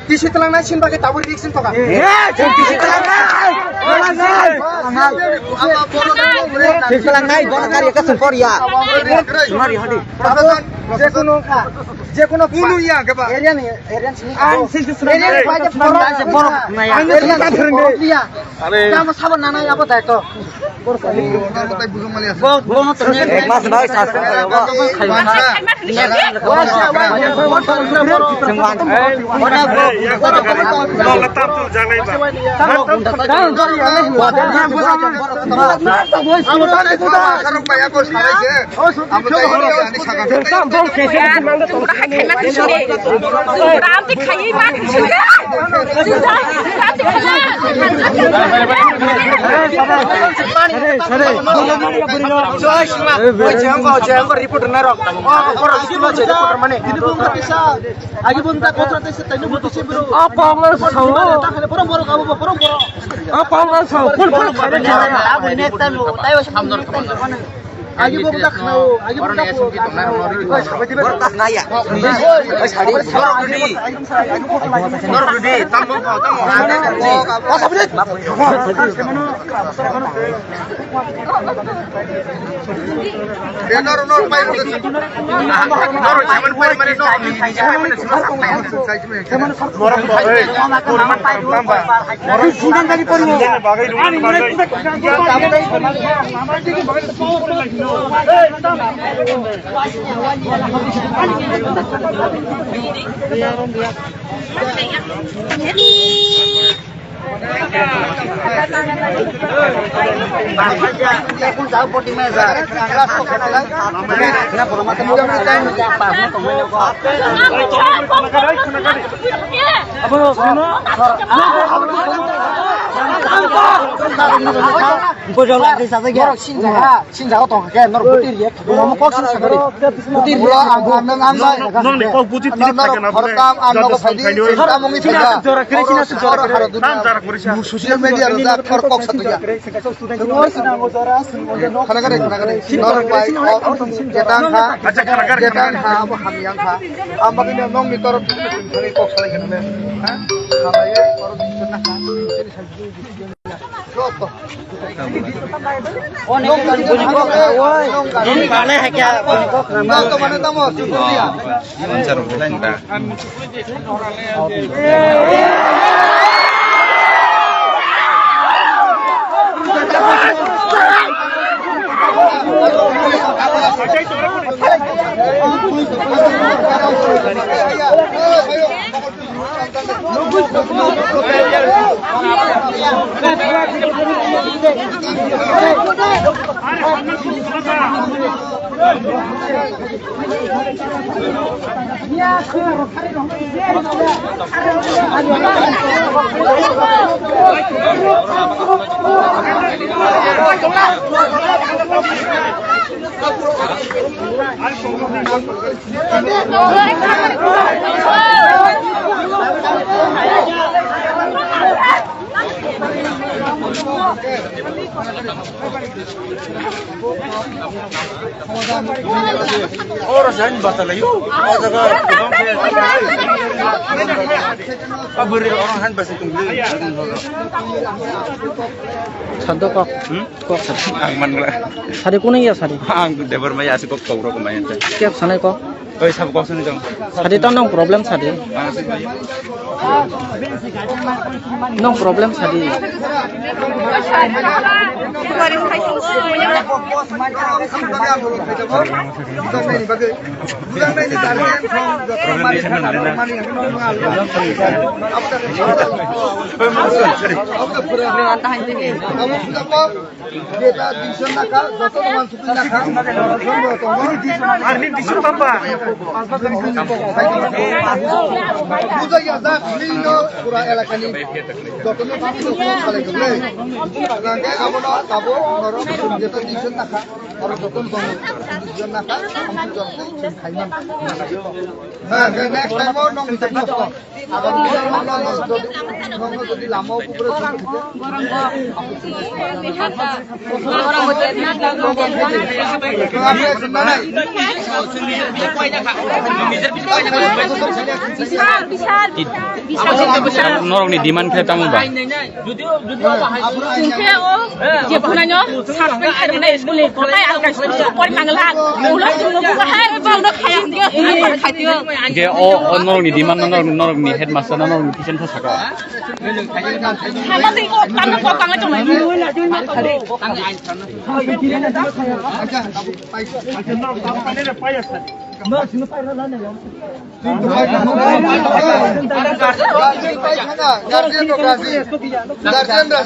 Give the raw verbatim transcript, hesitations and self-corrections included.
Tisi twlangnai sin bagwi tabuk reaction toka. Tisi twlangnai. Tisi twlangnai, bono kari ekasung koriya. Mari hadi. Jekunu kha, jekunu kunu ya keba. Area ni, area ni. Ang sisi area ni, borok. Ang sisi borok ya. Are. Tamo sabo nana yabo dai to. Ek mas bai saspen khayo ba. Report na rok. Agi bung ta kotra tese taino bung tese bro. Apa ngal sao? Borok borok abo borok borok. Apa ngal sao? Full full khaina. Abo ne taimo taimo samdor. Agi bung ta khnao, agi bung ta khnao. Borok ta khnaya. Oi sari. Norok di, norok di, tambo tambo. Borok sinjaha, sinjaha tong khe norok bwtwi riya. Omo kok sini sakari. Bwtwi riya. Ang, ang, ang, ang, ang, nong ni kok bwtwi philip thaka na bole. Ang nogo phaidi, ang wngwi thaka. Jora kiri sina jora kiri. Tam jora kiri sa. Social media rok jak thor kok sa tuya. Khana kare, khana kare. Norok bai, o, jetan kha. Acha khana kare, khana kare. Jetan kha, abo hamyang kha. Ang bagwi nong ni torok thani kok salai khana le. Ha? Khalai, torok jetan kha. Oro se hani bata lai. O jaga. Ka bwrwi oro hani basa tong. Sado kok. Hmm? Kok sari. Ang man gla. Sari kuno ya sari. Ang debar mai asi kok kok rok mai. Kep sanai kok. Oi, sabo kok sani jong. Sadi to nong problem sadi. Nong problem sadi. Jeta duiso nakha, joto no wansukgwi nakha. Arni duiso tamba. Bujai ya jak, nini no pura elaka ni joto no duiso salai tonglai. Nangkhe abono tabuk norok jeta duiso nakha. Oro joto tong, jona ka, samsung jona ka, sing khaiman. Next time o nong jodi, agami jodi, nong jodi lama o kubura sing khaiman. Norokni demand khe tamo ba? Chwngkhe o jebonai no suspend khairoknai school ni kotai alka school pori mangla. Ulo chwngno buka hai bang no khaya hingke hwnwi khaitio. Hingke o, o norokni demand no norok, norokni headmaster no norokni teacher no sakha. Hama tei o tamo ko kanga chongnai. Guardian rok kasi. Guardian rok